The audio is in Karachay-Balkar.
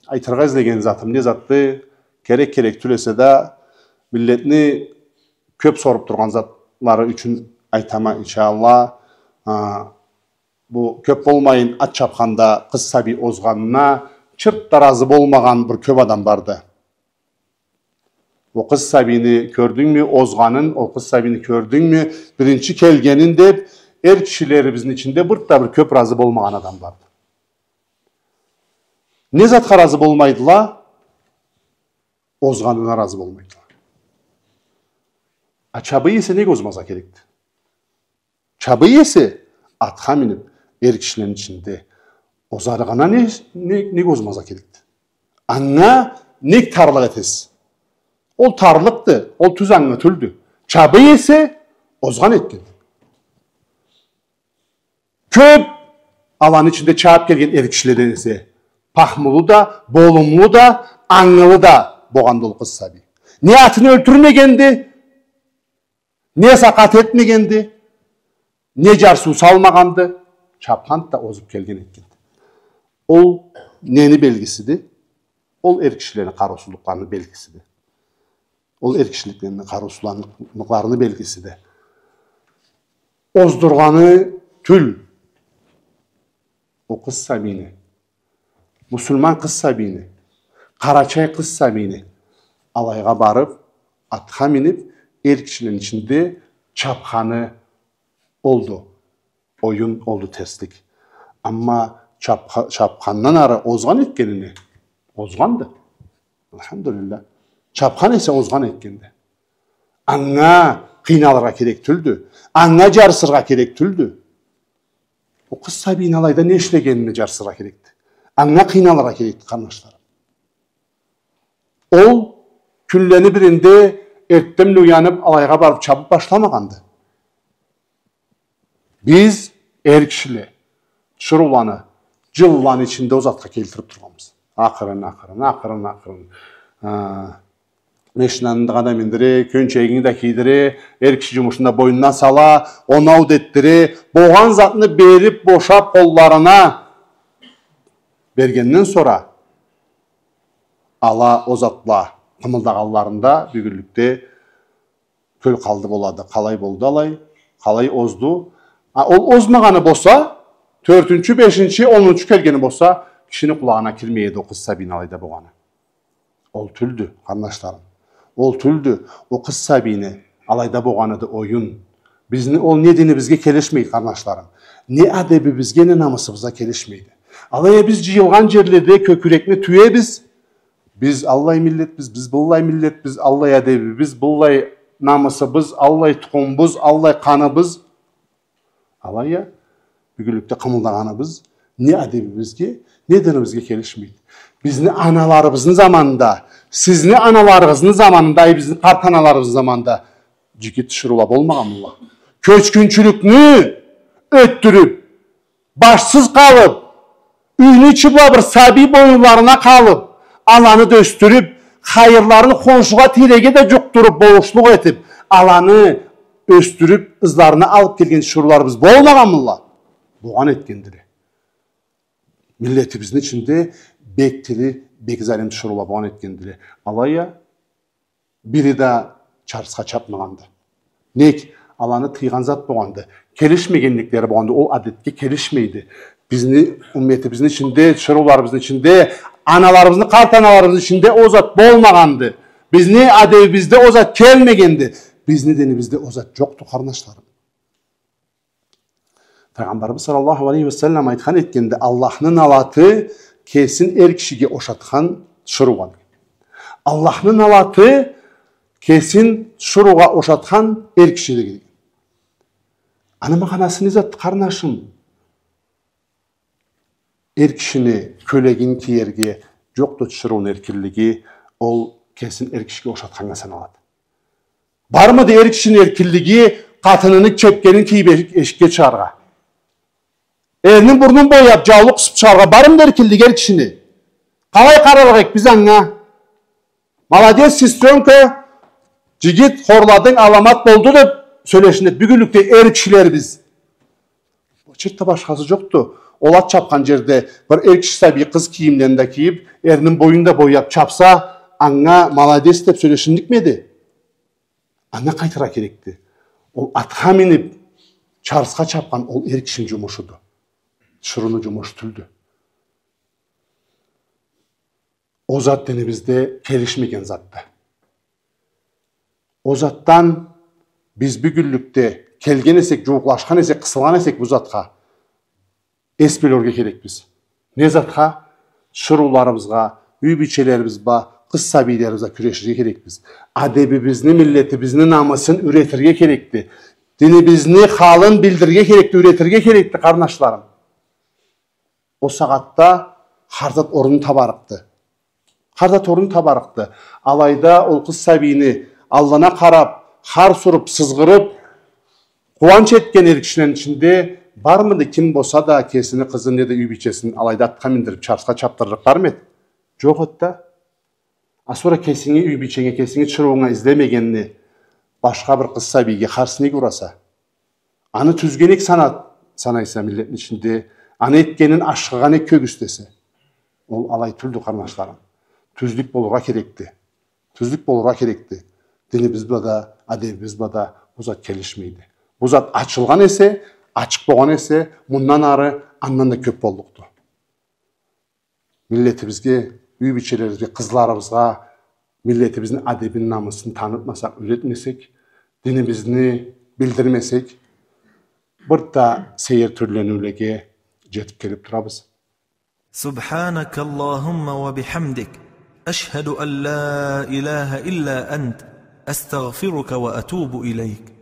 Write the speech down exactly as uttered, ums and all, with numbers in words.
Айтыргъа излеген затым не затды? Керек-керек тюл эсе да, миллетни кёп соруб тургъан затлары ючюн айтама, иншаллах. А, бу кёп болмайын ат чабханда къыз сабий озгъанына чырт да разы болмагъан бир кёп адам барды. Ол къыз сабийни кёрдюнгмю озгъанын, ол къыз сабийни кёрдюнгмю биринчи келгенин деб, эр кишилерибизни ичинде бир да бир кёп разы болмагъан адам барды. Не затха разы болмайдыла? Озгъанына разы болмайдыла. А чабый эсе нек озмазгъа керекди? Чабый эсе, атха миниб, эр кишилени ичинде озарыгъына не, не, нек озмазгъа керекди? Анга нек тарлыкъ этесиз? Ол тарлыкъды, ол тюз ангы тюлдю. Чабый эсе, озгъан этгенди. Кёп аланы ичинде чабыб келген эр кишиледен эсе, пахмулу да, болумлу да, ангылы да болгъанды ол къыз сабий. Не атын ёлтюрмегенди, не сакъат этмегенди, не джарсыу салмагъанды, чабханды да озуб келген этгенди. Ол нени белгисиди? Ол эр кишилени къарыусузлукъларыны белгисиди. Ол эр кишилени къарыусузлукъларыны белгисиди. Оздургъаны тюл ол къыз сабийни, муслиман къыз сабийни, къарачай къыз сабийни алайгъа барыб, атха миниб, эр кишилени ичинде чабханы олду. Оюн олду, терслик. Амма чабха-, чабхандан ары озгъан этгенине, озгъанды. Альхамдулиллах. Чабхан эсе озгъан этгенди. Анга къыйналыргъа керек тюлдю. Анга джарсыргъа керек тюлдю. Ол къыз сабийни алайда не ишлегенине джарсыргъа керекди. Анга къыйналыргъа керекди, къарнашларым. Ол кюнлени биринде эртденбла уяныб, алайгъа барыб чабыб башламагъанды. Биз, эр кишиле, тиширыуланы джылланы ичинде ол затха келтириб тургъанбыз. Акъырын, акъырын, акъырын, акъырын. А, машинаны да къада миндире, кёнчегинги да кийдире, эр киши джумушун да бойнуна сала, оноу да этдире, болгъан затны бериб, бошаб къолларына бергенден сора, ала ол затла къымылдагъанларында бюгюнлюкде кёл къалды болады. Къалай болду алай? Къалай озду? А, ол озмагъаны болса, тёртюнчю, бешинчи, онунчу келгени болса, кишини къулагъына кирмей эди ол къыз сабийни алайда болгъаны. Ол тюлдю, къарнашларым. Ол тюлдю, ол къыз сабийни алайда болгъаныды оюн. Бизни ол не динибизге келишмейди, къарнашларым. Не адебибизге, не намысыбызгъа келишмейди. Алай а биз джыйылгъан джерледе кёкюрекни тюебиз, биз аллай миллетбиз, биз быллай миллетбиз, аллай адебибиз, быллай намысыбыз, аллай тукъумубуз, аллай къаныбыз. Алай а, бюгюнлюкде къымылдагъаныбыз не адебибизге, не динибизге келишмейди. Бизни аналарыбызны заманында, сизни аналарыгъызны заманында, ай, бизни къарт аналарыбызны заманында джигит тиширыула болмагъанмыла? Кёчгюнчюлюкню ётдюрюб, башсыз къалыб, юйню ичи бла бир сабий боюнларына къалыб, аланы да ёсдюрюб, хайырларын хоншугъа, тийреге да джукъдуруб, болушлукъ этиб, аланы ёсдюрюб, ызларына алыб келген тиширыуларыбыз болмагъанмыла? Болгъан этгендиле. Миллетибизни ичинде бек тили, бек залим тиширыула болгъан этгендиле. Алай а, бири да чарсха чабмагъанды. Нек, аланы тыйгъан зат болгъанды. Келишмегенликлери болгъанды. Ол адетге келишмейди. Бизни умметибизни ичинде, тиширыуларыбызны ичинде, аналарыбызны, къарт аналарыбызны ичинде ол зат болмагъанды. Бизни адебибизде ол зат келмегенди. Бизни динибизде ол зат джокъду, къарнашларым. Файгъамбарыбыз саллаллаху алейхи ва саллам айтхан этгенди: «Аллахны налаты кесин эр кишиге ошатхан тиширыугъа». Аллахны налаты кесин тиширыугъа ошатхан эр кишиге деген. Аны магъанасы не затды, къарнашым? Эр кишини кёлегин киерге джокъду тиширыуну эркинлиги, ол кесин эр кишиге ошатханнга саналады. Бармыды эр кишини эркинлиги къатыныны чепкенин кийиб эш-, эшикге чыгъаргъа? Эрини бурнун бояб, джаулукъ къысыб чыгъаргъа бармыды эркинлиги эр кишини? Къалай къарарыкъ эдик биз анга? «Молодец, сестрёнка, джигит, хорладынг, аламат болду», — деб сёлешинеди бюгюнлюкде эр кишилерибиз. Чыртда башхасы джокъду. Ол ат чапхан джерде бир эр киши сабий къыз кийимлени да кийиб, эрини боюн да бояб чапса, анга «молодец» деб сёлешинликмиди? Анга къайтыргъа керекди. Ол атха миниб, чарсха чапхан ол эр кишини джумушуду. Тиширыуну джумушу тюлдю. Ол зат динибизде келишмеген затды. Ол затдан биз бюгюнлюкде келген эсек, джууукълашхан эсек, къысылгъан эсек бу затха, эс бёлерге керекбиз. Не затха? Тиширыуларыбызгъа, юй бийчелерибиз бла, къыз сабийлерибизге кюреширге керекбиз. Адебибизни, миллетибизни намысын юретирге керекди. Динибизни халын билдирирге керекди, юретирге керекди, къарнашларым. Ол сагъатда хар зат орнун табарыкъды. Хар зат орнун табарыкъды. Алайда ол къыз сабийни аллына къараб, хар суруб, сызгъырыб, къууанч этген эр кишилени ичинде бармыды, ким болса да кесини къызын неда юй бийчесин алайда атха миндириб, чарсха чапдырлыкъ бармы эди? Джокъ эди да. А сора кесинги юй бийченге, кесинги тиширыуунга излемегенни башха бир къыз сабийге харс нек ураса? Аны тюзге нек сана-, санайса миллетни ичинде, аны этгенин ашхыгъа нек кёргюзтесе? Ол алай тюлдю, къарнашларым. Тюзлюк болургъа керекди. Тюзлюк болургъа керекди. Динибиз бла да, адебибиз бла да бу зат келишмейди. Бу зат ачылгъан эсе, ачыкъ болгъан эсе, мындан ары андан да кёб боллукъду. Миллетибизге, юй бийчелерибизге, къызларыбызгъа миллетибизни адебин, намысын танытмасакъ, юретмесек, динибизни билдирмесек, бир да сейир тюрлениулеге джетиб келиб турабыз. سبحانك اللهم وبحمدك، أشهد أن لا إله إلا أنت، أستغفرك وأتوب إليك.